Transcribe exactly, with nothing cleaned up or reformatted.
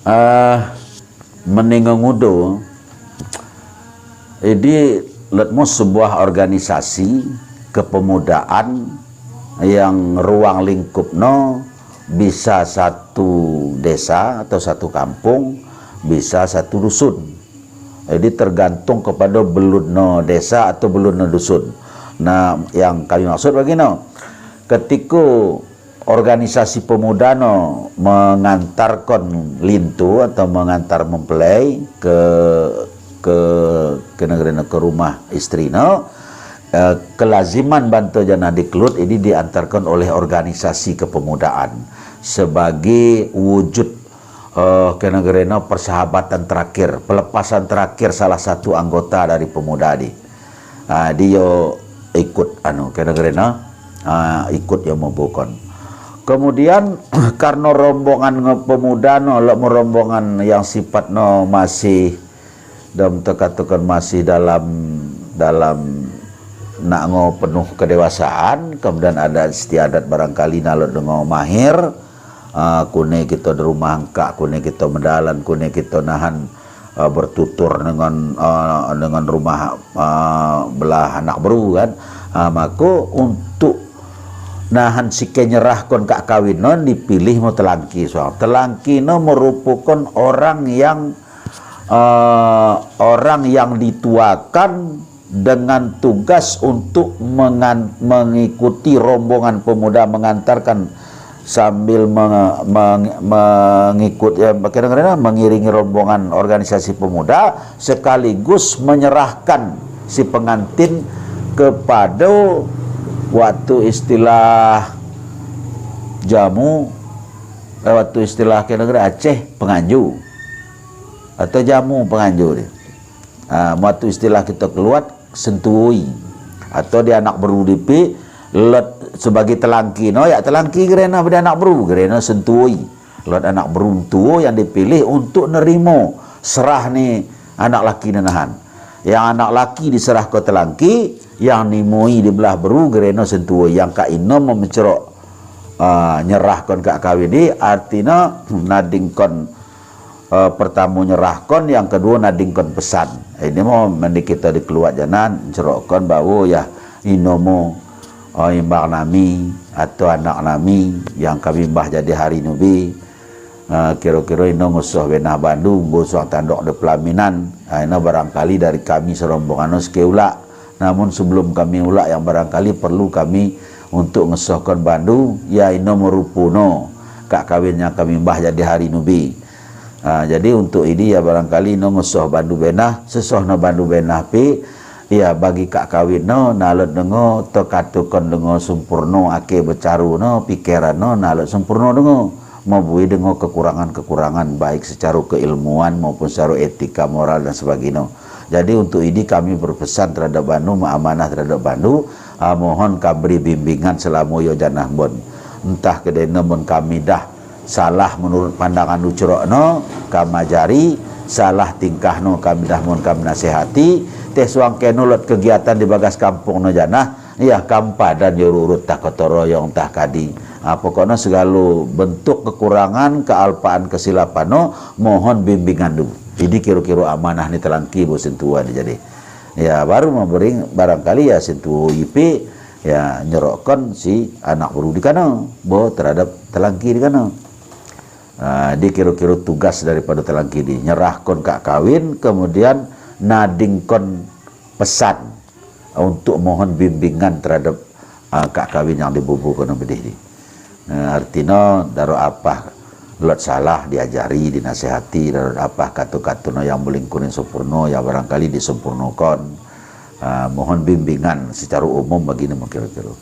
Ah, meninga ngudo, idi letmo sebuah organisasi kepemudaan yang ruang lingkupno bisa satu desa atau satu kampung, bisa satu dusun. Jadi tergantung kepada belunno desa atau belunno dusun. Nah, yang kami maksud begini, ketika organisasi pemuda no mengantarkan lintu atau mengantar mempelai ke ke ke negeri no, ke rumah istri no, eh, kelaziman bantu jana dikelut ini diantarkan oleh organisasi kepemudaan sebagai wujud eh, ke negeri no persahabatan terakhir, pelepasan terakhir salah satu anggota dari pemuda di. Ah, dia ikut anu ke negeri no, ah, ikut yang membukan. Kemudian karena rombongan nge-, pemuda no, lok rombongan yang sifat no masih dam tekatukan masih dalam dalam nak ngo penuh kedewasaan, kemudian adat istiadat barangkali nalot dengo mahir, ah, kune kita di rumah angka, kune kita mendalan, kune kita nahan, ah, bertutur dengan, ah, dengan rumah, ah, belah anak beru kan. Ah, maka untuk nahan si kenyerahkan kak kawin non dipilih mo telangki soal. Telangki no merupakan orang yang eh, orang yang dituakan dengan tugas untuk mengan-, mengikuti rombongan pemuda mengantarkan sambil menge-, menge-, mengikut, eh, kira-kira mengiringi rombongan organisasi pemuda sekaligus menyerahkan si pengantin kepada waktu istilah jamu, eh, waktu istilah kira-kira Aceh penganju atau jamu penganju dia. Ah, waktu istilah kita keluar sentuhi atau di anak beru dipi lot sebagai telangki no, ya telangki gerena beda anak beru gerena sentuhi. Lot anak beru tuo yang dipilih untuk nerimo serah ni anak laki nenahan. Yang anak laki diserah ke telangki, yang nimoi di belah beru gerena sentuhi, yang kak ino memencerok, ah, nyerahkan kak kawin di artina nadingkan eh, pertama nyerahkan, yang kedua nadingkan pesan. Ini mo mandi kita di keluar janan, cerokkan bahwa ya ino mo, eh, imbang nami atau anak nami yang kami mbah jadi hari nubi. Eh, kira-kira ino ngusoh benah bandu, ngusoh tandok di pelaminan. Ah, ino barangkali dari kami serombongan no sekeula. Namun sebelum kami ulak yang barangkali perlu kami untuk ngesohkan bandu, ya ino merupu no kak kawin yang kami mbah jadi hari nubi. Ah, jadi untuk ini ya barangkali no ngesoh bandu benah, sesoh no bandu benah pi, ya bagi kak kawin no, nalot dengo, tokatukan dengo sempurno ake becaru no, pikiran no, nalot sempurno dengo. Mabui dengo kekurangan-kekurangan baik secara keilmuan maupun secara etika, moral dan sebagainya. Jadi untuk ini kami berpesan terhadap bandu, amanah terhadap bandu, ah, mohon kaberi bimbingan selama yo janah bon. Entah kedena bon kami dah salah menurut pandangan ucurok no, kami ajari, salah tingkah no kami dah mon kami nasihati, teh suang keno lot kegiatan di bagas kampung no janah, ya kam padan yo rurut tah kotoroyong tah kadi. Ah, pokoknya segala bentuk kekurangan, kealpaan, kesilapan no, mohon bimbingan dulu. Ini kira-kira amanah ni telangki bosin tua ni jadi. Ya, baru memberi barangkali ya sentuh ipi, ya nyerokkan si anak beru di kana, bo terhadap telangki di kana. Ah, di kira-kira tugas daripada telangki di nyerahkan kak kawin, kemudian nadingkan pesan untuk mohon bimbingan terhadap, ah, kak kawin yang dibubuhkan pedih di. Eh, artina daro apa lot salah diajari, dinasihati, daro apa katu-katu no yang belingkuning sempurno, ya barangkali disempurnakan. Ah, mohon bimbingan secara umum begini mungkin kira-kira.